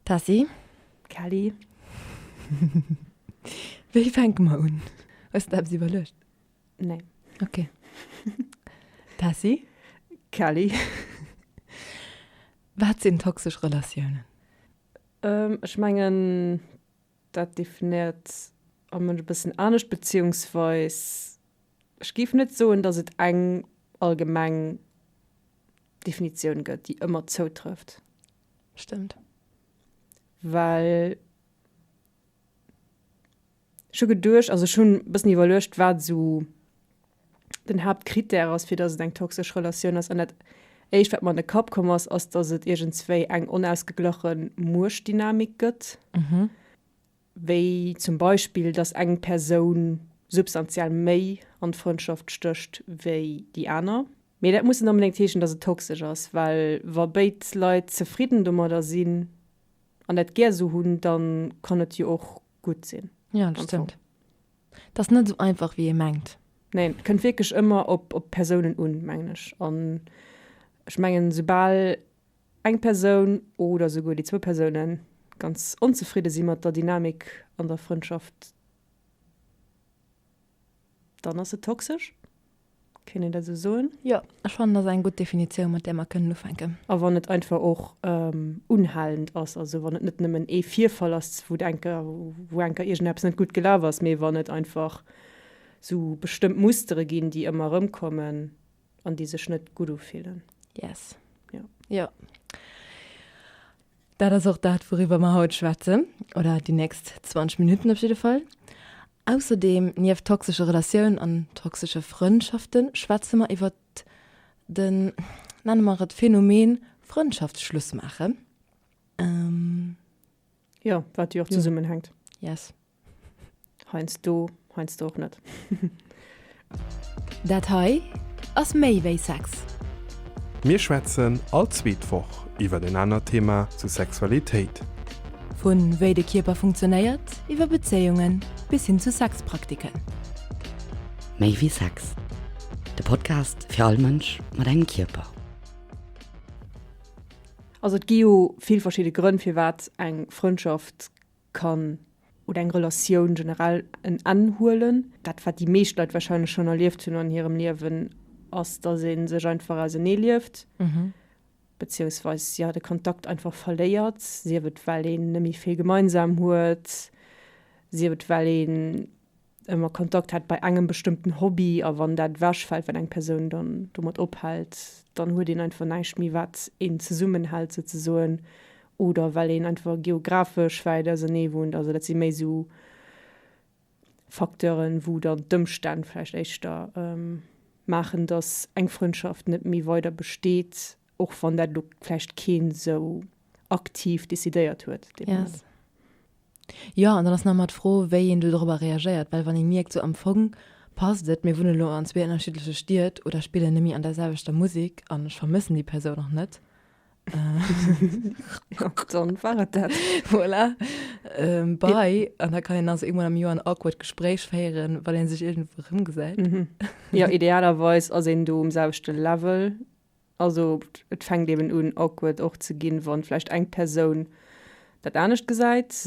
Tessy. Kelly. Wéi fänke mer un? Hues de eppes iwwerluecht? Nee. Ok. Tessy. Kelly. Wat sinn toxesch Relatiounen? Ech mengen, dat definéiert all Mënsch e bëssen anescht, beziehungsweis ech géif net soen, datt et eng allgemeng Definitioun gëtt, déi ëmmer zoutrëfft. Stëmmt. Well ech hu geduecht, also ech hunn e bëssen iwwerluecht, wat esou den Haaptkrittär ass, fir datt et eng toxesch Relatioun ass. An dat éischt, wat mer an de Kapp komm ass, ass, datt et iergendswéi eng onausgeglache Muechtdynamik gëtt. Wéi zum Beispill, datt eng Persoun substantiell méi an d'Frëndschaft stécht wéi déi aner. Mee dat muss net onbedéngt heeschen, datt et toxesch ass, well wa béid Leit zefridden domadder sinn an dat gär esou hunn, da kann et jo och gutt sinn. Jo, dat stëmmt. Et ass net esou einfach, wéi ee mengt. Neen, et kënnt wierklech ëmmer op d'Persounen un, mengen ech. An ech mengen, soubal eng Persoun oder souguer déi zwou Persoune ganz onzefridde si mat der Dynamik an der Frëndschaft, dann ass se toxesch. Kéint een dat esou soen? Jo, ech fannen, dat ass eng gutt Definitioun, mat där mer kënnen ufänken. A wann et einfach och unhalend ass, also wann et net nëmmen ee Virfall ass, wou enker, wou enker iergendeppes net gutt gelaf ass, mee wann et einfach esou bestëmmt Mustere ginn, déi ëmmer erëmkommen an déi sech net gutt ufillen. Yes. Jo. Jo. Dat ass och dat, wouriwwer mer haut schwätzen, oder déi nächst 20 Minutten op jidde Fall. Ausserdeem, nieft toxesche Relatiounen an toxesche Frëndschaften, schwätze mer iwwer den, nenne mer et Phänomen Frëndschaftsschluss maachen. Jo, wat jo och zesummenhänkt. Yes. Heiansdo, heiansdo och net. Dat hei ass méi wéi Sex. Mir schwätzen all zweet Woch iwwert en anert Thema zu Sexualitéit. Vu wéi de Kierper funktionéiert, iwwer Bezéiungen bis hin zu Sexpraktiken. Méi wéi Sex, de Podcast fir all Mënsch mat engem Kierper. Also et gi jo vill verschidde Grënn firwat eng Frëndschaft kann oder eng Relatioun generell en Enn huelen. Dat wat déi meescht Leit wahrscheinlech schonn erlieft hunn an hirem Liewen, ass datt ee sech einfach ausenee lieft, beziehungsweis jo de Kontakt einfach verléiert, sief et well een net méi vill gemeinsam huet, sief et well een ëmmer Kontakt hat bei engem bestëmmten Hobby a wann dat ewechfält, well eng Persoun dann domat ophält, dann huet een einfach näischt méi wat een zesummenhält souzesoen oder well een einfach geographesch wäit ausernee wunnt. Also dat si méi esou Facteuren, wou dann d'Ëmstänn vläicht éischter maachen, datt eng Frëndschaft net méi weider besteet, och wann dat elo vläicht keen esou aktiv decidéiert huet dee Moment. Jo, an dann ass nach ëmmer d'Fro, wéi een do dorobber reagéiert, well wann ee mierkt, sou am Fong passt et, mir wunnen elo an zwee ënnerschiddleche Stied oder spillen net méi an der selwechter Musek an ech vermëssen déi Persoun och net. Jo, dann war et dat. Voilà. Bye. An da kann een also eemol am Joer en awkward Gespréich féieren, wann ee sech iergendwou erëmgesäit. Jo, idealerweis ass een do um selwechte Level. Also et fänkt eben un awkward och ze ginn, wann vläicht eng Persoun dat anescht gesäit. Ech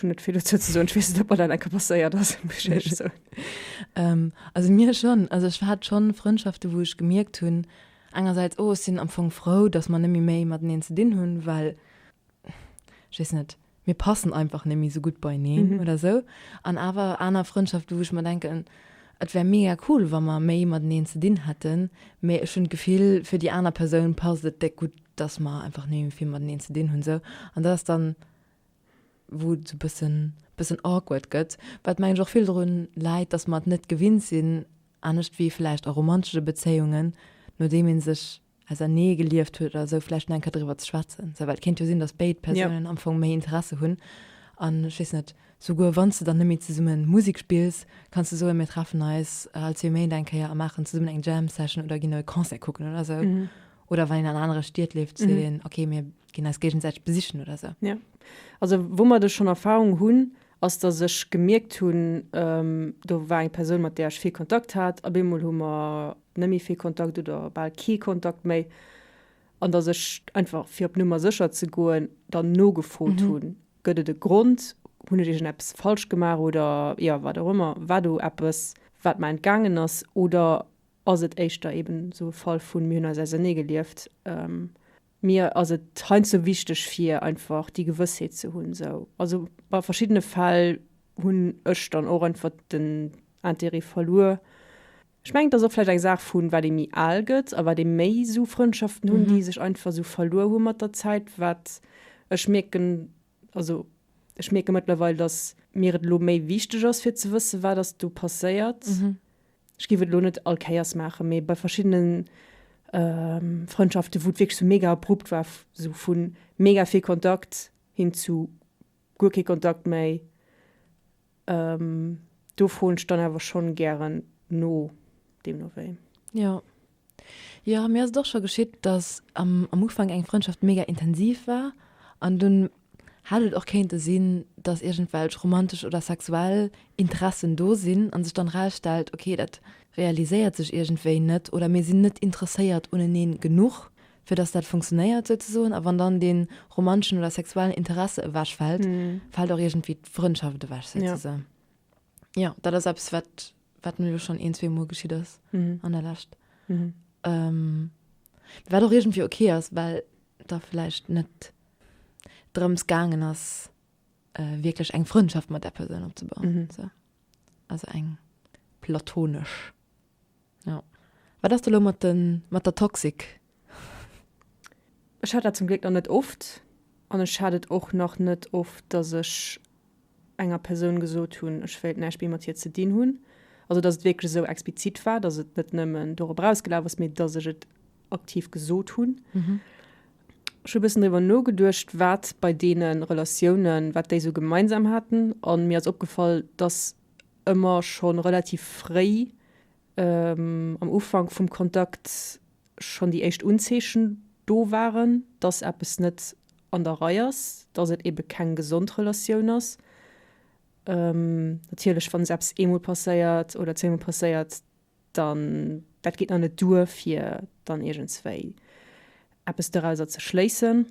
hunn net vill dozou ze soen, ech weess net, ob mer dat eng Kéier passéiert ass, muss ech éierlech soen. Also mir schonn. Also ech hat schonn Frëndschaften, wou ech gemierkt hunn, engersäits, oh ech sinn am Fong frou, datt mer net méi méi mateneen ze dinn hunn, well, ech weess net, mir passen einfach net méi sou gutt beieneen oder sou. An awer aner Frëndschaften, wou ech mer denken, et wär mega cool, wa mer méi mateneen ze dinn hätten, mee ech hunn d'Gefill, fir déi aner Persoun passt et déck gutt, dass mer einfach net méi vill mateneen ze dinn hunn, sou. An dat ass dann, wou et sou bëssen, bëssen awkward gëtt, wat mengen ech och vill drun läit, dass mer et net gewinnt sinn, anescht wéi vläicht a romantesche Bezéiungen, nodeem ee sech ausernee gelieft huet oder esou, vläicht nach eng Kéier driwwer ze schwätzen. Sou, well et kéint jo sinn, datt béid Persounen am Fong méi Interesse hunn. An ech weess net, souguer wann s de dann net méi zesumme Musek spills, kanns de soen, mir treffen eis all zwee Méint eng Kéier a maachen zesummen eng Jam Session oder ginn e Concert kucken oder esou. Oder wann een an anere Stied lieft, seet een, okay, mir ginn eis géigesäiteg besichen oder esou. Jo. Also woumat ech schonn Erfahrung hunn, ass datt ech gemierkt hunn, do war eng Persoun, mat där ech vill Kontakt hat, op eemol hu mer net méi vill Kontakt oder bal kee Kontakt méi. An dass ech einfach, fir op Nummer sécher ze goen, dann nogefrot hunn, Gëtt et e Grond? Hunn ech iergendeppes falsch gemaach oder, jo, wat och ëmmer? War do eppes, wat mer entgaangen ass? Oder ass et éischter eben esou e Fall vun, mir hunn eis auserneegelieft? Mir ass et heiansdo wichteg, fir einfach déi Gewëssheet ze hunn esou. Also bei verschiddene Fäll hunn ech dann och einfach den Intérêt verluer. Ech mengen, et ass och vläicht eng Saach vun, wat ee méi al gëtt a wat ee méi esou Frëndschaften hunn, déi sech einfach esou verluer hu mat der Zäit. Wat ech mierken, also ech mierke mëttlerweil, datt mir et elo méi wichteg ass, fir ze wëssen, wat ass do passéiert. Ech géif et elo net all Kéiers maachen, mee bei verschiddene Frëndschaften, wou et wierklech sou mega abrupt war, sou vu mega vill Kontakt hin zu guer kee Kontakt méi, Do froen ech dann awer schonn gären no, deemno wéi. Jo. Jo, mir ass et och scho geschitt, dass am am Ufank eng Frëndschaft mega intensiv war an dunn hätt et och kéinte sinn, dass iergendwelch romantesch oder sexuell Interessen do sinn an sech dann erausstellt, okay, dat realiséiert sech iergendwéi net oder mir sinn net interesséiert uneneen genuch, fir dass dat funktionéiert souzesoen, a wann dann dee romanteschen oder sexuellen Interesse ewechfält, fält och iergendwéi d'Frëndschaft ewech souzesoen. Jo, dat ass eppes, wat, wat mir elo schonn een, zweemol geschitt ass an der Lescht. Wat och iergendwéi ok ass, well da vläicht net drëms gaangen ass, wierklech eng Frëndschaft mat där Persoun opzebauen, sou. Also eng platonesch. Jo. Wat ass da lo mat den, mat der Toxic? Ech hat dat zum Gléck nach net oft an ech hat et och nach net oft, dass ech enger Persoun gesot hunn, ech wéilt näischt méi mat hir ze dinn hunn. Also dass et wierklech esou explizit war, dass et net nëmmen dorop erausgelaf ass, mee dass ech et aktiv gesot hunn. Ech hu e bëssen driwwer nogeduecht, wat bei deene Relatiounen, wat déi esou gemeinsam haten an mir ass opgefall, dass ëmmer scho relativ fréi am Ufank vum Kontakt schonn déi éischt Unzeechen do waren, dass eppes net an der Rei ass, dass et ebe keng gesond Relatioun ass. Natierlech, wann eppes eemol passéiert oder zweemol passéiert, dann dat geet nach net duer, fir dann iergendswéi eppes dorauser ze schléissen.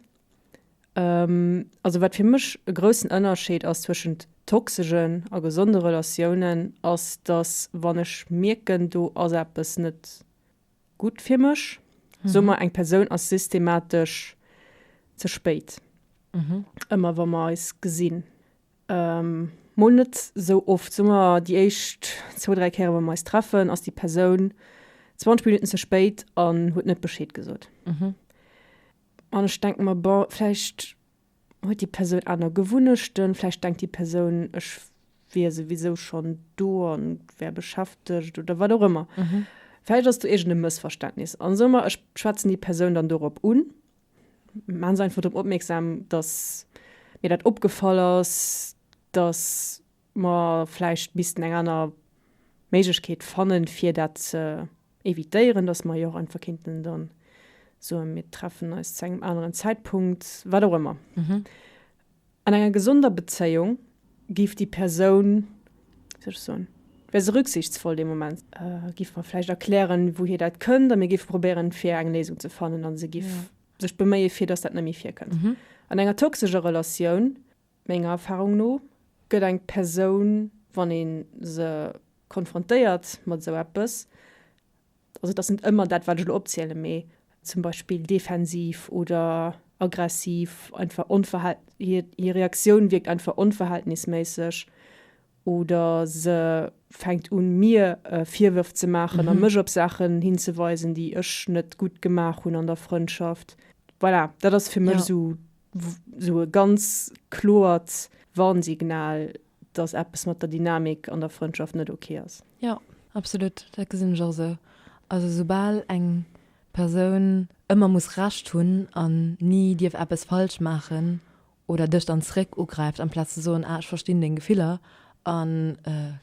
Also wat fir mech e groussen Ënnerscheed ass zwëschent toxegen a gesonde Relatiounen, ass dass wann ech mierken, do ass eppes net gutt fir mech, soe mer eng Persoun ass systematesch ze spéit, ëmmer wa mer eis gesinn, mol net sou oft, soe mer déi éischt zwou, dräi Kéiere wa mer eis treffen, ass déi Persoun 20 Minutten ze spéit an huet net Bescheed gesot. An ech denke mer, bon, vläicht huet déi Persoun aner Gewunnechten, vläicht denkt déi Persoun, ech wier souwisou schonn do an wär beschäftegt oder wat och ëmmer. Vläicht ass do iergend e Mëssverständnis. An soe mer, ech schwätzen déi Persoun dann dorop un, maache se einfach drop opmierksam, dass mir dat opgefall ass, dass mer vläicht missten eng aner Méiglechkeet fannen, fir dat ze evitéieren, dass mer jo och einfach kéinten dann soen, mir treffen eis zu engem aneren Zäitpunkt, wat och ëmmer. An enger gesonder Bezéiung géif déi Persoun, wéi soll ech soen, wär se rücksichtsvoll dee Moment, géif mer vläicht erklären, wouhier dat kënnt a mir géife probéieren, fir eng Léisung ze fannen a se géif sech beméien, fir dass dat net méi virkënnt. An enger toxescher Relatioun Menger Erfahrung no gëtt eng Persoun, wann ee se konfrontéiert mat esou eppes, also et ass net ëmmer dat, wat ech elo opzielen, mee zum Beispill defensiv oder aggressiv, einfach onverhal-, hir Reaktioun wierkt einfach onverhältnisméisseg oder se fänkt un mir Virwërf ze maachen a mech op Saachen hinzeweisen, déi ech net gutt gemaach hunn an der Frëndschaft. Voilà, dat ass fir mech esou esou e ganz kloert Warnsignal, dass eppes mat der Dynamik an der Frëndschaft net ok ass. Jo, absolut, dat gesinn ech och esou. Also soubal eng Persoun ëmmer muss Recht hunn an ni dierf eppes falsch maachen oder dech dann zréck ugräift amplaz ze soen, ah ech verstinn deng Gefiller an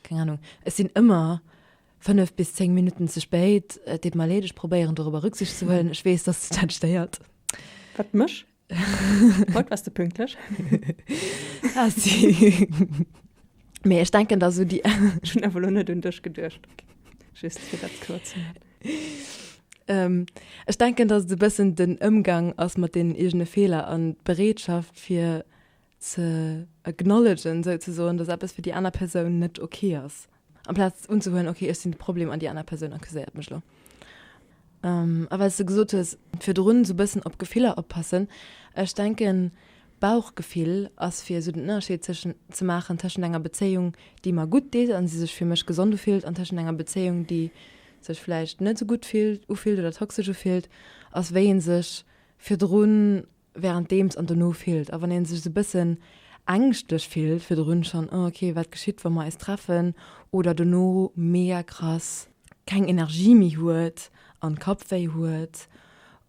keng Ahnung, ech sinn ëmmer 5 bis 10 Minutten ze spéit, et deet mer leed, ech probéieren dorobber Rücksicht ze huelen, ech weess, dass dech dat stéiert. Wat, mech? Haut waars de pünktlech. Ah si. Mee ech denken da sou déi. Ech hunn awer elo net un dech geduecht, just fir dat kloer ze maachen. Ech denken, dass et e bëssen den Ëmgang ass mat deenen eegene Feeler an d'Bereetschaft fir ze acknowledgen souzesoen, dass eppes fir déi aner Persoun net ok ass. Amplaz unzehuelen, ok, ech sinn de Problem an déi aner Persoun accuséiert mech elo. A well s de gesot hues, virdrun esou bëssen op Gefiller oppassen, ech denken, Bauchgefill ass fir esou den Ënnerscheed tëschent ze maachen tëschent enger Bezéiung, déi mer gutt deet an se sech fir mech gesond ufillt an tëschent enger Bezéiung, déi sech vläicht net esou gutt fillt, ufillt oder toxesch ufillt, ass wéi ee sech virdrun währenddeems an dono fillt. A wann ee sech esou e bëssen ängschtlech fillt virdrun schonn, oh ok, wat geschitt, wa mer eis treffen, oder dono mega krass keng Energie méi huet an Kappwéi huet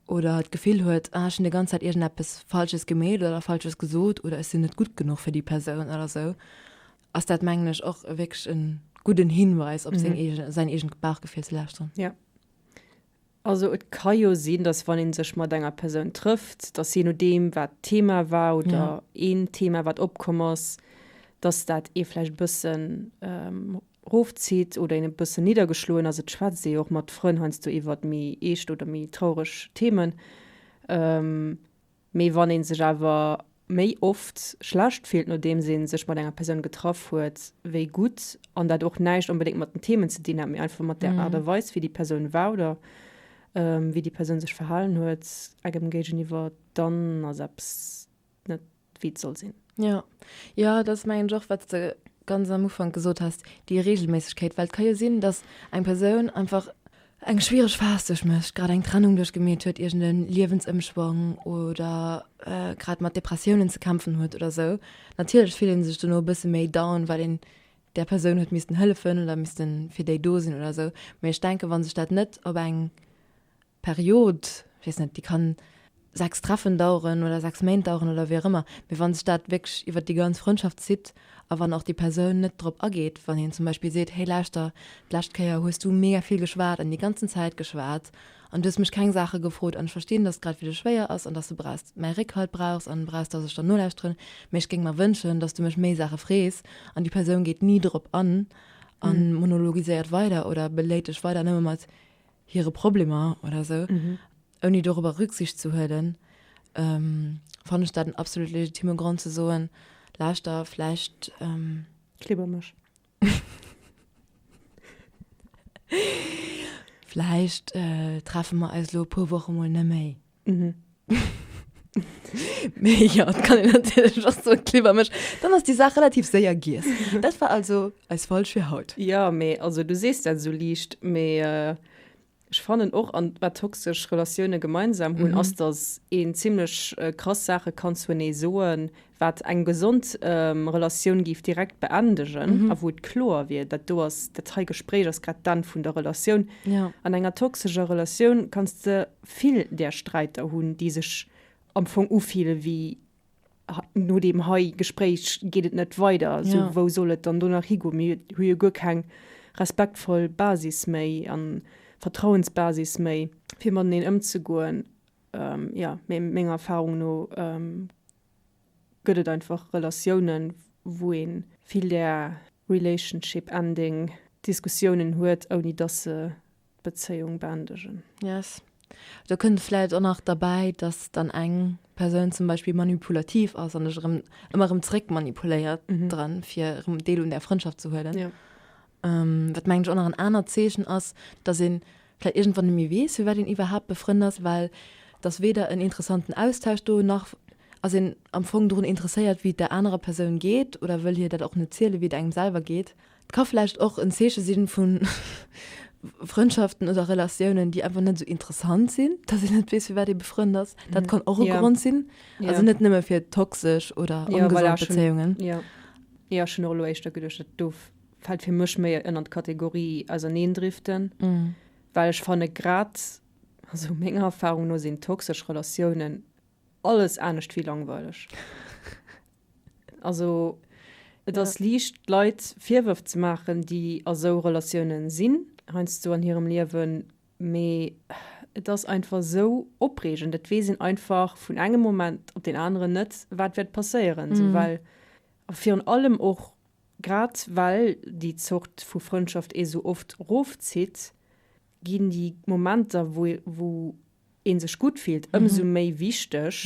oder d'Gefill huet, ah ech hunn déi ganz Zäit iergendeppes Falsches gemeet oder Falsches gesot oder ech sinn net gutt genuch fir déi Persoun oder sou, ass dat mengen ech och wierklech e gudden Hinweis op seng eegen, säin eegent Bauchgefill ze lauschteren. Jo. Also et ka jo sinn, datt wann ee sech mat enger Persoun trëfft, datt jee nodeem wat d'Thema war oder een Thema wat opkomm ass, datt dat ee vläicht e bëssen rofzitt oder een e bëssen niddergeschloen ass. Et schwätzt ee jo och mat Frënn heiansdo iwwert méi eescht oder méi traureg Themen. Mee wann ee sech awer méi oft schlecht fillt, nodeems ee sech mat enger Persoun getraff huet, wéi gutt, an dat och näischt onbedéngt mat den Themen ze dinn hat, mee einfach mat der Aart a Weis, wéi déi Persoun war oder wéi déi Persoun sech verhalen huet engem géigeniwwer, dann ass eppes net wéi et soll sinn. Jo, jo, dat ass mengen ech och, wat s de ganz am Ufank gesot has, déi Reegelméissegkeet, well et ka jo sinn, datt eng Persoun einfach eng schwiereg Phas duerchmécht, grad eng Trennung duerchgemeet huet, iergend e Liewensëmschwong oder grad mat Depressiounen ze kämpfen huet oder sou. Natierlech fillt ee sech dono e bësse méi down, well een där Persoun huet missten hëllefen oder misste fir déi do sinn oder sou. Mee ech denken, wa sech dat net op eng Period, ech weess net, déi kann 6 Treffen daueren oder 6 Méint daueren oder wéi och ëmmer, mee wa sech dat wierklech iwwert déi ganz Frëndschaft zitt a wann och déi Persoun net drop ageet, wann een zum Beispill seet, hey lauschter, d'lescht Kéier hues du mega vill geschwat an déi ganzen Zäit geschwat an du hues mech keng Saache gefrot an ech verstinn, dass et grad fir dech schwéier ass an dass du brauchs mäi Réckhalt brauchs an brauchs, dass ech der nolauschteren, mee ech géing mer wënschen, dass du mech méi Saache frees an déi Persoun geet ni drop an a monologiséiert weider oder beléit dech weider nëmme mat hire Problemer oder sou, ouni dorobber Rücksicht ze huelen, fannen ech dat en absolut legitime Grond ze soen, lauschter, vläicht. Klibber mech. Vläicht treffe mer eis elo e puer Woche mol net méi. Mee jo, et kann een natierlech och soen, klibber mech, dann ass déi Saach relativ séier giess. Dat war also eis Folg fir haut. Jo, mee also du sees dat esou liicht, mee ech fannen och, an wat toxesch Relatioune gemeinsam hunn, ass, datt een zimlech krass Saache kann zuenee soen, wat eng gesond Relatioun géif direkt beendegen a wou et kloer wier, dat do ass, dat hei Gespréich ass grad d'Enn vun der Relatioun. An enger toxescher Relatioun kanns de vill där Sträiter hunn, déi sech am Fong ufille wéi, no deem hei Gespréich geet et net weider, sou wou soll et dann do nach higoen, mir hu jo guer keng respektvoll Basis méi a Vertrauensbasis méi, fir mateneen ëmzegoen. Jo, mee menger Erfahrung no gëtt et einfach Relatiounen, wou ee vill där Relationship ending Diskussiounen huet, ouni dass se d'Bezéiung beendegen. Yes. Do kënnt vläit och nach derbäi, dass dann eng Persoun zum Beispill manipulativ ass an dech erëm ëmmer erëm zréck manipuléiert dran, fir erëm Deel un där Frëndschaft ze huelen. Wat mengen ech och nach en anert Zeechen ass, dass een vläit iergendwann net méi weess, firwat een iwwerhaapt befrënnt ass, well et ass weder en interessanten Austausch do, nach ass een am Fong drun interesséiert, wéi et der anerer Persoun geet oder wëll hir dat och net zielen, wéi et engem selwer geet. Et ka vläicht och en Zeeche si vu Frëndschaften oder Relatiounen, déi einfach net esou interessant sinn, dass een net weess, firwat ee befrënnt ass. Dat kann och e Grond sinn. Also net nëmme fir toxesch oder ongesond Bezéiungen. Jo, ech hunn och elo éischter geduecht, dat do fält fir mech méi ënner d'Kategorie Auserneendriften, well ech fanne grad, also menger Erfahrung no sinn toxesch Relatiounen alles anescht wéi langweileg. Also et ass liicht Leit Virwërf ze maachen, déi a sou Relatiounen sinn, heiansdo an hirem Liewen, mee et ass einfach sou opreegend, et weess een einfach vun engem Moment op deen aneren net, wat wäert passéieren, sou well a virun allem och Grad well déi Zort vu Frëndschaft ee sou oft rofzitt, ginn déi Momenter, wou, wou ee sech gutt fillt, ëmsou méi wichteg,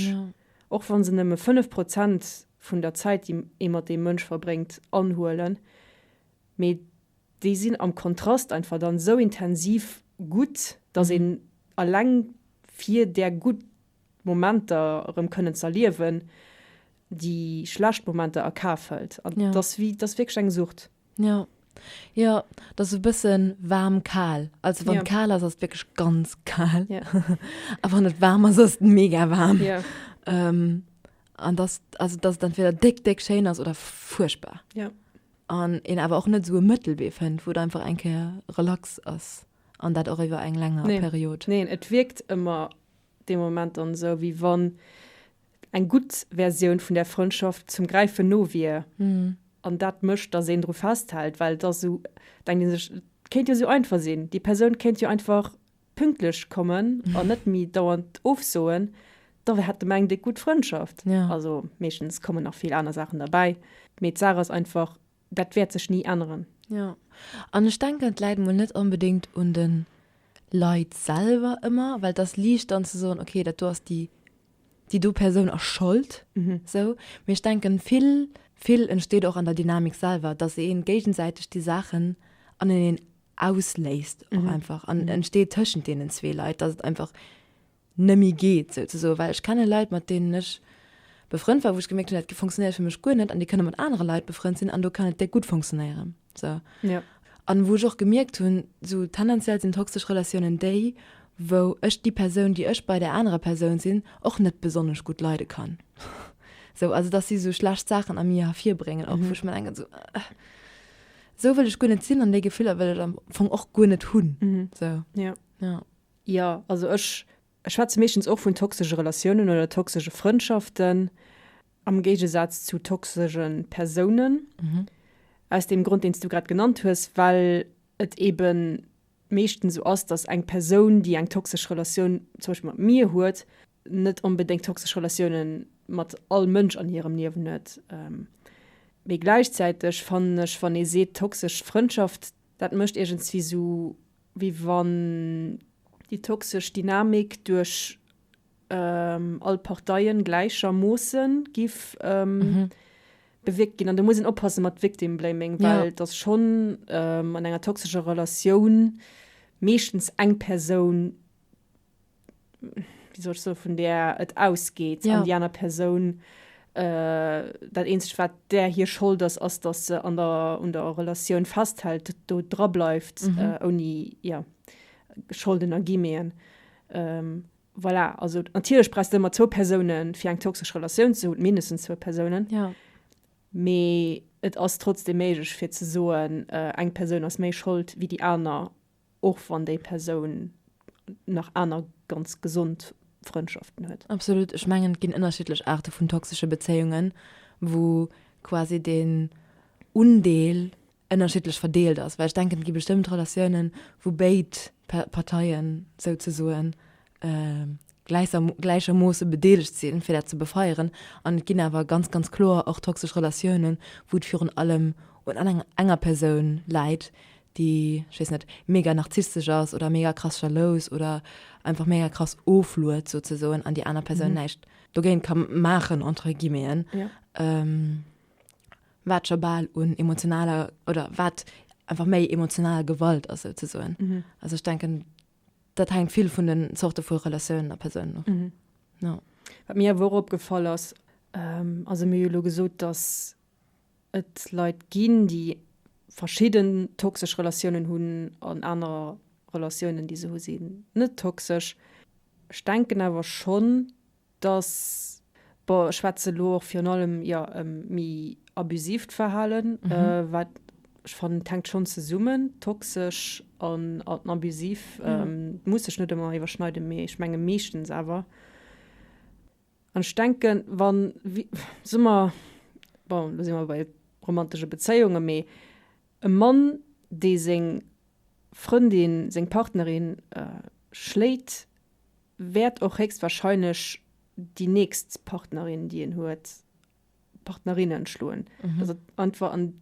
och wa se nëmme 5 Prozent vun der Zäit, déi ee mat deem Mënsch verbréngt, anhuelen. Mee déi sinn am Kontrast einfach dann esou intensiv gutt, dass een alleng fir där gutt Momenter erëm kënnen z'erliewen, déi schlecht Momenter a Kaf hëlt. An Ja. 't ass wéi, 't ass wierklech eng Sucht. Ja. Jo, 't ass e bësse waarm-kal. Also wann Ja. et kal ass, ass et wierklech ganz kal. Ja. A wann et waarm ass, ass et mega waarm. Ja. Ähm, an dass, also dass et entweder déck, déck schéin ass oder fuerchtbar. Ja. An een awer och net esou e Mëttelwee fënnt, wou et einfach eng Kéier relax ass. An dat och iwwer eng länger Nee. Period. Neen, et wierkt ëmmer dee Moment dann esou, wéi wann eng gutt Versioun vun där Frëndschaft zum Gräifen no wier. An dat mécht, datt een dru festhält, well et ass esou, denkt ee sech, et kéint jo esou einfach sinn, déi Persoun kéint jo einfach pünktlech kommen an net méi dauernd ofsoen, da hätte mer eng déck gutt Frëndschaft. Also meeschtens kommen nach vill aner Saachen derbäi, mee d'Saach ass einfach, dat wäert sech ni änneren. Jo, an ech denken, et läit mol net onbedéngt un de Leit selwer ëmmer, well et ass liicht dann ze soen, okay, dat do ass déi, déi do Persoun ass Schold, sou. Mee ech denken, vill, vill entsteet och an der Dynamik selwer, dass ee géigesäiteg déi Saachen aneneen ausléist och einfach an entsteet tëschent deenen zwee Leit, dass et einfach nëmmi geet souzesoen, well ech kenne Leit, mat deenen ech befrënnt war, wou ech gemierkt hunn, dat funktionéiert fir mech guer net an déi kënne mat anere Leit befrënnt sinn an do kann et déck gutt funktionéieren. Sou. Ja. An wou ech och gemierkt hunn, sou tendenziell sinn toxesch Relatiounen déi, wou ech déi Persoun, déi ech bei där anerer Persoun sinn, och net besonnesch gutt leide kann. Sou, also dass si sou schlecht Saachen a mir hervirbréngen och, wou ech mer denken, sou, sou wëll ech guer net sinn an déi Gefiller wëll ech am Fong och guer net hunn. Sou. Ja. Ja. Jo, also ech schwätze meeschtens och vun toxesche Relatiounen oder toxesche Frëndschaften, am Géigesaz zu toxesche Persounen. Aus deem Grond, deen s du grad genannt hues, well et eebe meeschtens esou ass, datt eng Persoun, déi eng toxesch Relatioun zum Beispill mat mir huet, net onbedéngt toxesch Relatioune mat all Mënsch an hirem Liewen huet. Mee gläichzäiteg fannen ech, wann ee seet toxesch Frëndschaft, dat mécht iergendswéi esou wéi wann déi toxesch Dynamik duerch all Parteien gläichermoosse giff bewierkt ginn. An do muss een oppasse mat Victim Blaming, well et ass schonn an enger toxescher Relatioun meeschtens eng Persoun, wéi soll ech soen, vun där et ausgeet an déi aner Persoun, dat eenzegt wat där hir Schold ass, ass datt se an der, un der Relatioun festhält, do dra bleift, ouni, jo, Scholden a Guillemeten. Voilà, also natierlech brauchs de ëmmer zwou Persounen, fir eng toxesch Relatioun ze hunn, mindestens zwou Persounen. Mee et ass trotzdeem méiglech fir ze soen, eng Persoun ass méi Schold wéi déi aner Och wann déi Persoun nach aner ganz gesond Frëndschaften huet. Absolut. Ech mengen, et ginn ënnerschiddlech Aarte vun toxesche Bezéiungen, wou quasi den Undeel ënnerschiddlech verdeelt ass. Well ech denken, et gi bestëmmt Relatiounen, wou béid Parteien souzesoen gläichermoosse bedeelegt sinn, fir dat ze befeieren. An et ginn awer ganz, ganz kloer och toxesch Relatiounen, wou et virun allem un enger Persoun läit, déi, ech weess net, mega narzisstesch ass oder mega krass jalous oder einfach mega krass ofluet souzesoen an déi aner Persoun näischt dogéint ka maachen, entre guillemeten, wat scho bal un emotionaler oder wat einfach méi emotional Gewalt ass souzesoen. Also ech denken, dat hänkt vill vun den Zorte vu Relatiounen a Persounen of. Jo. Wat mir awer och opgefall ass, also mir hu jo elo gesot, datt et Leit ginn, déi verschidden toxesch Relatiounen hunn an aner Relatiounen, déi se hu sinn net toxesch. Ech denken awer schonn, dass, bon, ech schwätze elo och virun allem, jo, ëm méi abusiivt Verhalen, wat ech fannen, et hänkt schonn zesummen, toxesch an abusiv muss sech net ëmmer iwwerschneiden, mee ech menge meeschtens awer. An ech denken, wann, soe mer, bon, elo si mer bei romantesche Bezéiungen, mee e Mann, dee seng Frëndin, seng Partnerin schléit, wäert och héchstwahrscheinlech déi nächst Partnerin, déi en huet, Partnerinnen schloen. Dass et einfach an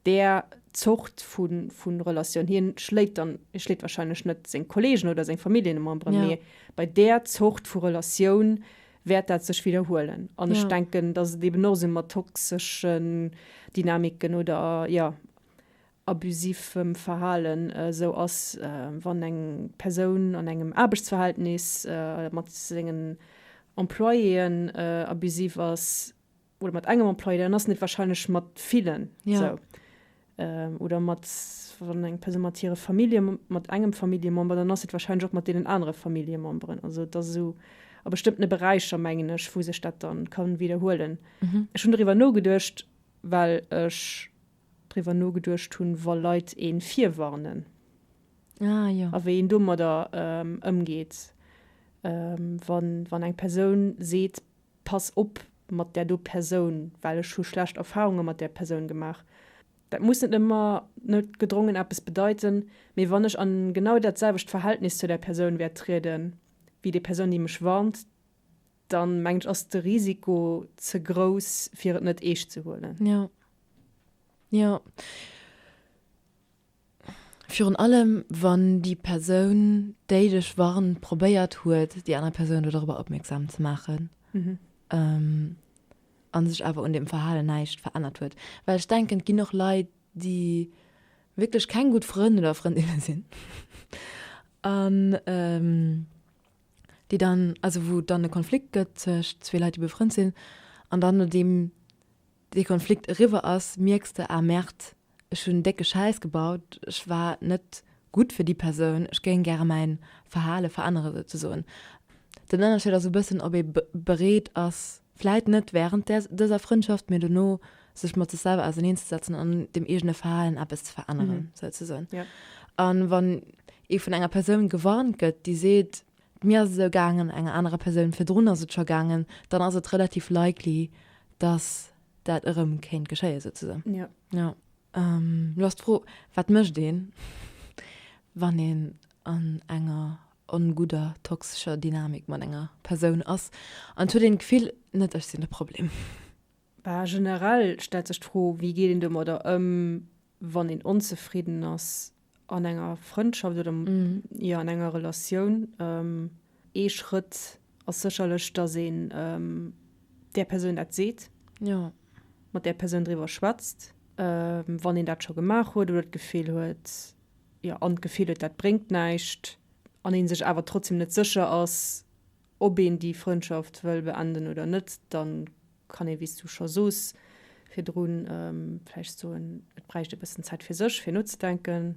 där. Zort vu Relatioun, hien schléit dann, hie schléit wahrscheinlech net seng Kollegen oder seng Familljememberen, mee bei där Zort vu Relatioun wäert dat sech widderhuelen. An ech denken, datt et eben och esou mat toxeschen Dynamiken oder, jo, abusivem Verhalen esou ass, wann eng Persoun an engem Aarbechtsverhältnis mat sengen Employéen abusiv ass oder mat engem Employé, dann ass en et wahrscheinlech mat villen esou. Oder mat, wann eng Persoun mat hire Famillje, mat engem Familljemember, dann ass et wahrscheinlech och mat deenen anere Familljememberen. Also et ass esou a bestëmmtene Beräicher, mengen ech, wou sech dat dann ka widderhuelen. Ech hunn doriwwer nogeduecht, well ech driwwer nogeduecht hunn, wa Leit ee virwarnen. Ah, jo. A wéi een domadder ëmgeet, wann, wann eng Persoun seet, Pass op mat där do Persoun, well ech hu schlecht Erfarunge mat där Persoun gemaach. Dat muss net ëmmer noutgedrongen eppes bedeiten, mee wann ech an genau dat selwecht Verhältnis zu där Persoun wäert trieden, wéi déi Persoun, déi mech warnt, dann mengen ech ass de Risiko ze grouss fir et net eescht ze huelen. Jo. Jo. Virun allem wann déi Persoun, déi dech warnt, probéiert huet, déi aner Persoun do dorobber opmierksam ze maachen a sech awer un deem Verhalen näischt verännert huet. Well ech denken, et ginn och Leit, déi wierklech keng gutt Frënn oder Frëndinne sinn an déi dann, also wou et dann e Konflikt gëtt tëscht zwee Leit, déi befrënnt sinn, an dann nodeem dee Konflikt eriwwer ass, mierks de, ah Merde, ech hunn décke Schäiss gebaut, ech war net gutt fir déi Persoun, ech géing gäre mäin Verhale verännere souzesoen. Den Ënnerscheed ass e bëssen, ob ee bereet ass, vläit net wärend där dëser Frëndschaft, mee dono sech mat sech selwer auserneenzesetzen an un dem eegene Verhalen eppes ze veränneren, souzesoen. A wann ee vun enger Persoun gewarnt gëtt, déi seet, mir ass et esou gaangen, enger anerer Persoun virdrun ass et scho gaangen, dann ass et relativ likely, dass dat erëm kéint geschéien, souzesoen. Jo. Jo. Lo ass d'Fro, wat mécht een, wann een an enger ongudder, toxescher Dynamik mat enger Persoun ass an et huet een d'Gefill, net ech sinn de Problem? Bah, generell stellt sech d'Fro, wéi geet een domadder ëm, wann een onzefridden ass an enger Frëndschaft oder jo an enger Relatioun. Ee Schrëtt ass sécherlech, datt een där Persoun dat seet, mat där Persoun driwwer schwätzt, wann een dat scho gemaach huet oder d'Gefill huet, jo an d'Gefill huet, dat bréngt näischt an ee sech awer trotzdem net sécher ass, ob een déi Frëndschaft wëll beenden oder net, da kann ee, wéi s du scho soos virdrun, vläicht soen, et bräicht e bëssen Zäit fir sech, fir nozedenken,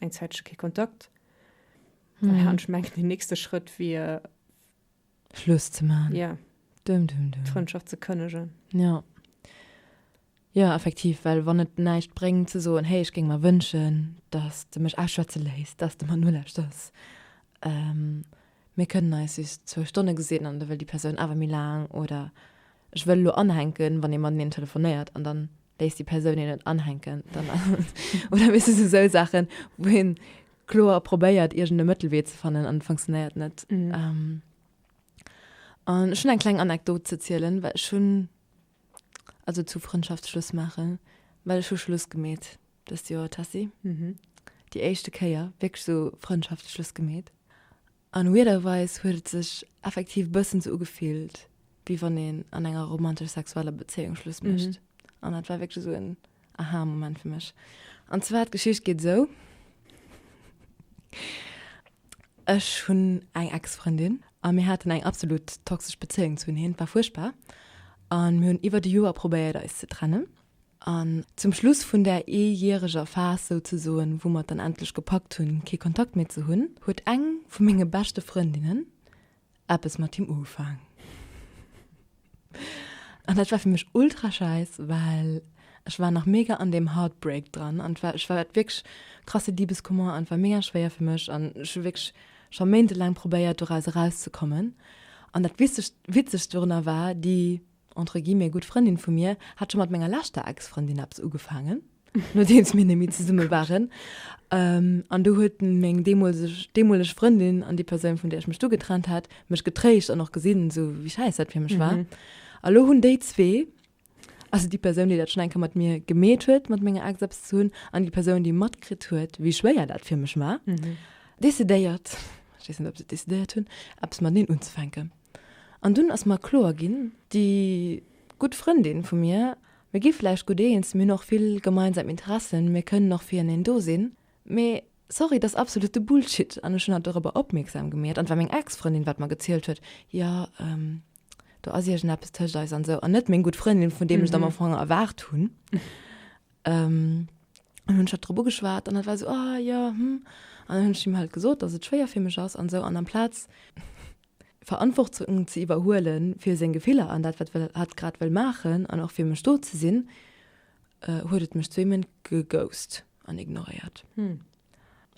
eng Zäitche kee Kontakt. An ech mengen, deen nächste Schrëtt wier. Schluss ze maachen. Jo. Dum, dum, dum. D'Frëndschaft ze kënnegen. Jo. Jo, effektiv, well wann et näischt bréngt ze soen, hey, ech géing mer wënschen, dass de mech ausschwätze léiss, dass de mer nolauschters, mir kënnen eis just zwou Stonne gesinn an da wëll déi Persoun awer méi laang oder ech wëll elo anhänken, wann ee mateneen telefonéiert an dann léisst déi Persoun een net anhänken, dann oder weess de, sou Saachen, wou een kloer probéiert iergend e Mëttelwee ze fannen an et funktionéiert net. An ech hunn eng kleng Anekdot ze zielen, well ech hunn Also zu Frëndschaft Schluss maachen, well ech hu Schluss gemeet dëst Joer, Tessy. Mhm. Déi éischte Kéier wierklech sou Frëndschaft Schluss gemeet. An weirderweis huet et sech effektiv bëssen sou ugefillt, wéi wann een an enger romantesch-sexueller Bezéiung Schluss mécht. An dat war wierklech sou en Aha-Moment fir mech. An zwar, d'Geschicht geet esou. Ech hunn eng Ex-Frëndin a mir haten eng absolut toxesch Bezéiung zuneen. Et war fuerchtbar a mir hunn iwwert e Joer probéiert eis ze trennen. An zum Schluss vun där eejäreger Phas souzesoen, wou mer et dann endlech gepackt hunn, kee Kontakt méi ze hunn, huet eng vu menge beschte Frëndinnen eppes mat him ugefaang. An dat war fir mech ultra scheiss, well ech war nach mega an deem Heartbreak dran an war ech war wierklech krasse Liebeskummer an war mega schwéier fir mech an ech hu wierklech scho méintelaang probéiert doraus erauszekommen. An dat witzegst witzegst dorunner war, déi entre guillemets gutt Frëndin vu mir hat scho mat menger leschter Ex-Frëndin eppes ugefaangen. nodeems mir net méi zesumme waren. Ähm, an du huet meng deemolseg, deemoleg Frëndin an déi Persoun, vun där ech mech du getrennt hat, mech getréischt an och gesinn, sou wéi schäiss dat fir mech war. A lo hunn déi zwee. Also déi Persoun, déi dat schonn eng Kéier mat mir gemeet huet, mat menger Ex eppes ze hunn, an déi Persoun, déi matkritt huet, wéi schwéier dat fir mech war, decidéiert, ech weess net, ob se et decidéiert hunn, eppes mateneen unzefänken. An dunn ass mer kloer ginn, déi gutt Frëndin vu mir, mir gi vläicht gutt eens, mir hunn och vill gemeinsam Interessen, mir kënnen och fireneen do sinn, mee sorry, dat ass absolute Bullshit. An ech hunn hatt dorobber opmierksam gemeet, an et war meng Ex-Frëndin, wat mer gezielt huet, jo, do ass iergendeppes tëscht eis an esou, an net meng gutt Frëndin, vun deem ech et am Ufank erwaart hunn. An hunn ech hatt drop ugeschwat an hatt war esou, ah jo, hm. An dann hunn ech him halt gesot, dass et schwéier fir mech ass an esou, an amplaz Verantwortung ze iwwerhuele fir seng Gefiller an dat, wat hatt grad wëll maachen an och fir mech do ze sinn, huet et mech zwee Méint geghost an ignoréiert.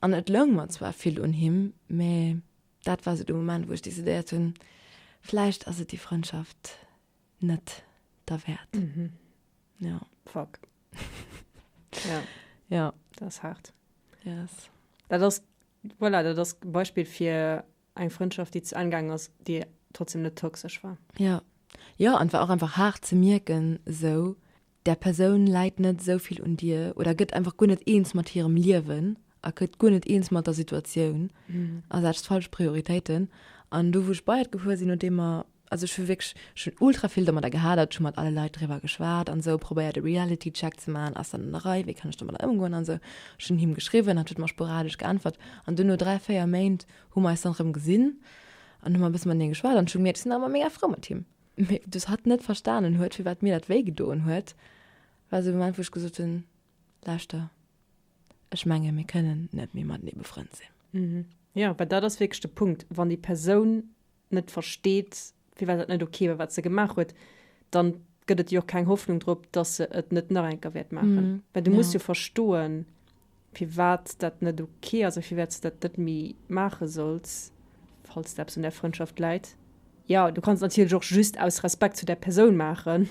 An et loung mer zwar vill un him, mä dat war sou de Moment, wou ech decidéiert hunn, vläicht ass et déi Frëndschaft net derwäert. Ja. Fuck. Ja. Ja. Dat ass haart. Yes. Dat ass, voilà, dat ass e Beispill fir Eng Frëndschaft, déi zu Enn gaangen ass, déi trotzdem net toxesch war. Jo. Jo, an et war och einfach haart ze mierken, esou, där Persoun läit net esou vill un dir oder gëtt einfach guer net eens mat hirem Liewen a gëtt guer net eens mat der Situatioun a setzt falsch Prioritéiten. An do, wou ech bei et gefuer sinn, nodeem mer Also ech hu wierklech, ech hunn ultra vill domadder gehadert, ech hu mat alle Leit driwwer geschwat an esou, probéiert e Reality Check ze maachen, ass dat an der Rei, wéi kann ech domadder ëmgoen an esou. Ech hunn him geschriwwen, hatt huet mer sporadesch geäntwert an dunn no 3, 4 Méint hu mer eis dann erëm gesinn an hu mer e bësse matenee geschwat an ech hu gemierkt, ech sinn nach ëmmer mega frou mat him. Mee dass hatt net verstanen huet, firwat mir dat wéi gedoen huet, war esou e Moment, wou ech gesot hunn, lauschter, ech menge mir kënnen net méi matenee befrënnt sinn. Jo, well dat ass wierklech de Punkt, wann déi Persoun net versteet, firwat dat net ok war, wat se gemaach huet, dann gëtt et jo och keng Hoffnung drop, dass se et net nach eng Kéier wäert maachen. Well du muss jo verstoen, firwat dat net ok ass a firwat s de dat net méi maache solls, falls der eppes un där Frëndschaft läit. Jo, du kanns et natierlech och just aus Respekt zu där Persoun maachen.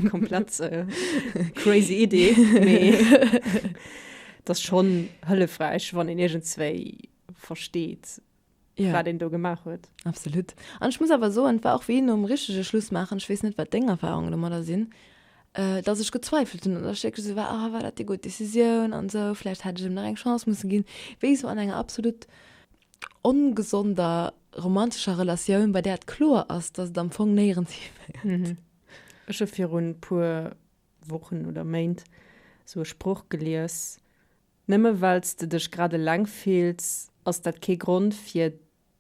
Komplett crazy Idee, mee et ass schonn hëllefräich, wann een iergendswéi versteet, Ja. wat een do gemaach huet. Absolut. An ech muss awer soen, et war och wéi nom richtege Schluss maachen, ech weess net, wat deng Erfahrungen domadder sinn, äh, dass ech gezweifelt hunn an dass ech wierklech esou war, ah, war dat déi gutt Decisioun an esou, vläicht hätt ech em nach eng Chance musse ginn. Wéi esou an enger absolut ongesonder romantescher Relatioun, bei där et kloer ass, dass et am Fong néierens hiféiert. Ech hu virun puer Wochen oder Méint esou e Sproch gelies, Nëmme well s de dech grad eleng fills, ass dat kee Grond fir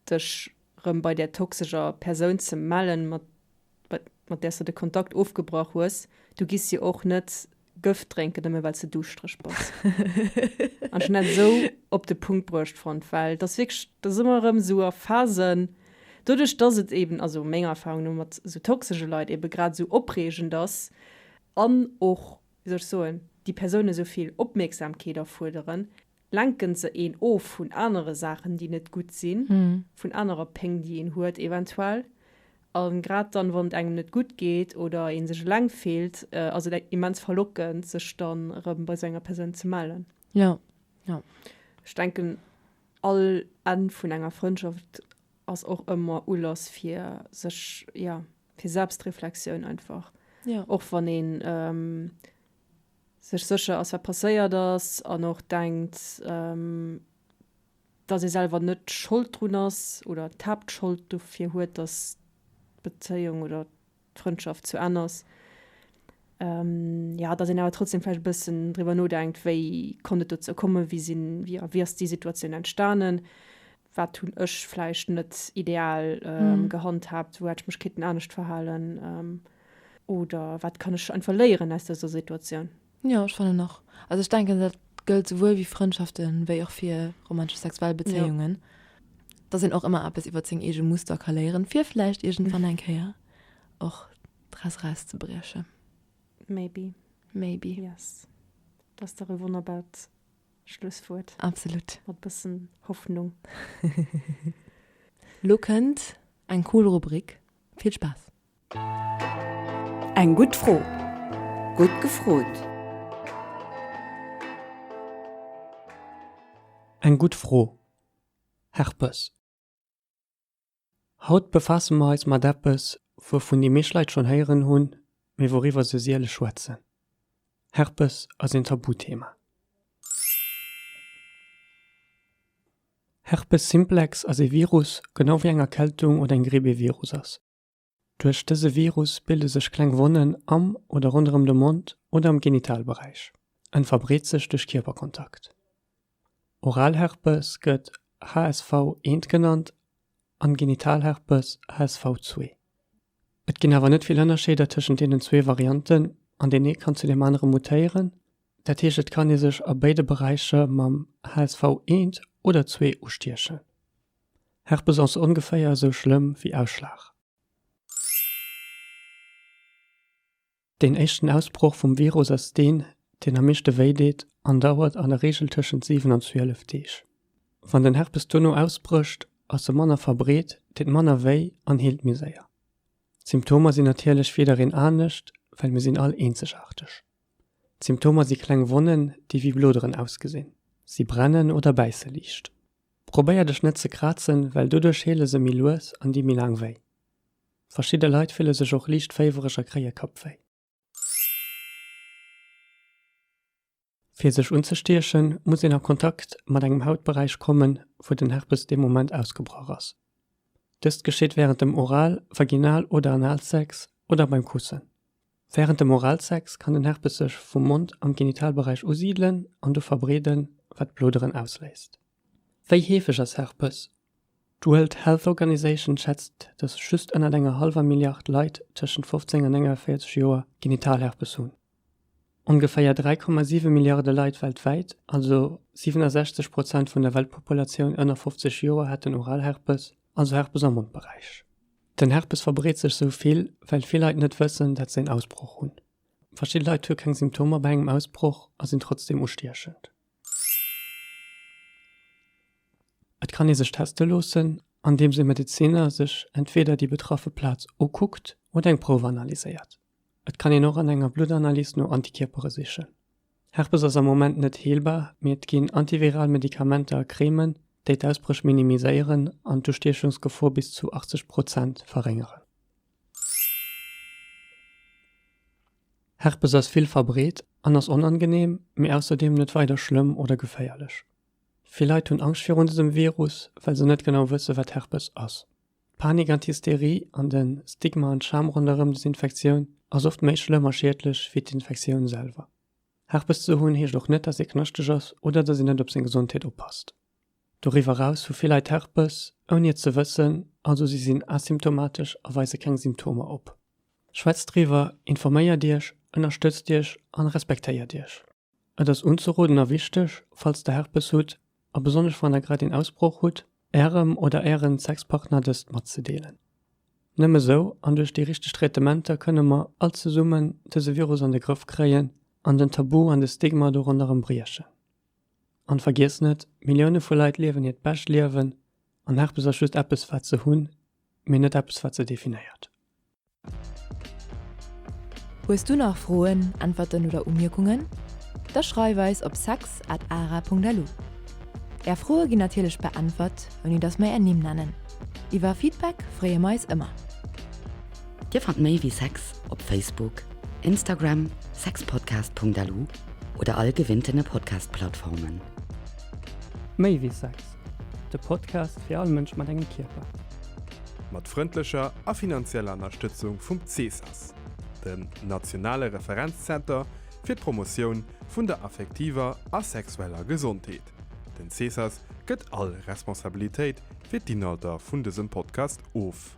dech rëm bei där toxescher Persoun ze mellen, mat mat där s de de Kontakt ofgebrach hues. Du giss jo och net Gëft drénken, nëmme well s de duuschtereg bass. An ech hunn dat esou op de Punkt bruecht fonnt, well et ass wierklech, et ass ëmmer erëm esou a Phasen, doduerch dass et eben, also menger Erfahrung no, mat esou toxesche Leit ebe grad esou opreegend ass an och wéi soll ech soen, déi Persoune sou vill Opmierksamkeet erfuerderen, lenken se een of vun anere Saachen, déi net gutt sinn, vun anerer Péng, déi een huet eventuell. A grad dann, wann et engem net gutt geet oder ee sech eleng fillt, ass et immens verlockend, sech dann erëm bei sou enger Persoun ze mellen. Jo, jo. Ech denken, all Enn vun enger Frëndschaft ass och ëmmer Ulass fir sech, jo, fir Selbstreflexioun einfach. Ja. Och wann een ähm, sech sécher ass, wat passéiert ass an och denkt, ähm, dass ee selwer net Schold drun ass oder d'Haaptschold dofir huet, dass d'Bezéiung oder d'Frëndschaft zu Enn ass. Ähm, ja, dass een awer trotzdem vläicht e bëssen driwwer nodenkt, wéi konnt et dozou kommen, wéi sinn, wéi, wéi ass déi Situatioun entstanen. Wat hunn ech vläicht net ideal gehandhaabt, wou hätt ech mech kéinten anescht verhalen oder wat kann ech einfach léieren aus dëser Situatioun? Jo, ech fannen och. Also ech denken, dat gëllt souwuel wéi Frëndschaften, wéi och fir romantesch sexuell Bezéiungen, dass een och ëmmer eppes iwwer seng eege Muster ka léieren, fir vläicht iergendwann eng Kéier och draus erauszebriechen. Maybe. Maybe. Yes. Dat ass dach e wonnerbart Schlusswuert. Absolut. Mat bëssen Hoffnung. Lo kënnt eng cool Rubrik. Vill Spaass! Eng gutt Fro. Gutt gefrot! Eng gutt Fro. Herpes. Haut befaasse mer eis mat eppes, wouvun déi meescht Leit schonn héieren hunn. mee wouriwwer se siele schwätzen. Herpes ass een Tabuthema. Herpes simplex ass ee Virus, genau wéi eng Erkältung oder eng Gripp ee Virus ass. Duerch dëse Virus bilde sech kleng Wonnen am oder ronderëm de Mond oder am Genitalberäich. En verbreet sech duerch Kierperkontakt. Oralherpes gëtt HSV eent genannt an Genitalherpes HSV zwee. Et ginn awer net vill Ënnerscheeder tëschent deenen zwee Varianten an deen ee kann zu deem anere mutéieren. Dat heescht et kann ee sech a béide Beräicher mam HSV eent oder zwee ustiechen. Herpes ass ongeféier esou schlëmm wéi Ausschlag. Deen éischten Ausbroch vum Virus ass deen, deen am meeschte wéi deet an dauert an der Reegel tëschent 7 an 12 Deeg. Wann den Herpes dono ausbrécht, ass e manner verbreet, deet manner wéi an heelt méi séier. D'Symptomer sinn natierlech fir jiddereen anescht, well mir sinn all eenzegaarteg. D'Symptomer si kleng Wonnen, déi wéi Bloderen ausgesinn. Si brennen oder bäisse liicht. Probéier dech net ze krazen, well doduerch heele se méi lues an di méi laang wéi. Verschidde Leit fille sech och liicht féiwereg a kréie Kappwéi. Fir sech unzestiechen, muss een a Kontakt mat engem Hautberäich kommen, wou den Herpes dee Moment ausgebrach ass. Dëst geschitt wärend dem Oral-, Vaginal oder Analsex oder beim Kussen. Wärend dem Oralsex kann den Herpes sech vum Mond am Genitalberäich usidelen an do verbreeden, wat Bloderen ausléist. Wéi heefeg ass Herpes? D'World Health Organization schätzt, datt just ënnert enger hallwer Milliard Leit tëschent 15 an 49 Joer Genitalherpes hunn. Ongeféier 3,7 Milliarde Leit weltwäit, also 67 Prozent vun der Weltpopulatioun ënner 50 Joer hätten Oralherpes, also Herpes am Mondberäich. Den Herpes verbreet sech sou vill, well vill Leit net wëssen, dat se een Ausbroch hunn. Verschidde Leit hu keng Symptomer bei engem Ausbroch a sinn trotzdeem ustiechend. Et kann ee sech teste loossen, andeems ee Medeziner sech entweeder déi betraffe Plaz ukuckt oder eng Prouf analyséiert. Et kann een och an enger Bluttanalys no Antikierpere sichen. Herpes ass am Moment net heelbar, mee et ginn antiviral Medikamenter a Cremen, déi d'Ausbréch minimiséieren an d'Ustiechungsgefor bis zu 80 Prozent verréngeren. Herpes ass vill verbreet an ass onangeneem, mee ausserdeem net weider schlëmm oder geféierlech. Vill Leit hunn Angscht virun dësem Virus, well se net genau wësse wat Herpes ass. D'Panik an d'Hysterie an de Stigma an d'Scham ronderëm des Infektioun ass oft méi schlëmm a schiedlech wéi d'Infektioun selwer. Herpes ze hunn heescht och net, dass ee knaschteg ass oder dass een net op seng Gesondheet oppasst. Doriwwer eraus hu vill Leit Herpes, ouni et ze wëssen, also si sinn asymptomatesch a weise keng Symptomer op. Schwätzt driwwer, informéiert iech, ënnerstëtzt iech an respektéiert iech. Et ass unzeroden a wichteg, falls der Herpes hutt, a besonnesch wann der grad een Ausbroch hutt, ärem oder ären Sexpartner dëst matzedeelen. Nëmme sou an duerch déi richteg Traitementer kënne mer all zesummen dëse Virus an de Grëff kréien an den Tabu an de Stigma do ronderëm briechen. An vergiesst net, Millioune vu Leit liewen hiert bescht Liewen an Herpes ass just eppes wat se hunn, mee net eppes wat se definéiert. Hues du nach Froen, Äntwerten oder Umierkungen? Da schreif eis op sex at ara.lu. Är Froe ginn natierlech beäntwert, ouni dass mer är Nimm nennen. Iwwer Feedback freeë mer eis ëmmer. Dir fannt méi wéi Sex op Facebook, Instagram, sexpodcast.lu oder all gewinntene Podcast-Plattformen. Méi wéi Sex, de Podcast fir all Mënsch mat engem Kierper. Mat frëndlecher a finanzieller Ënnerstëtzung vum CESAS, dem nationale Referenzzenter fir d'Promotioun vun der affektiver a sexueller Gesondheet. Den CESAS gëtt all Responsabilitéit fir d'Inhalter vun dësem Podcast of.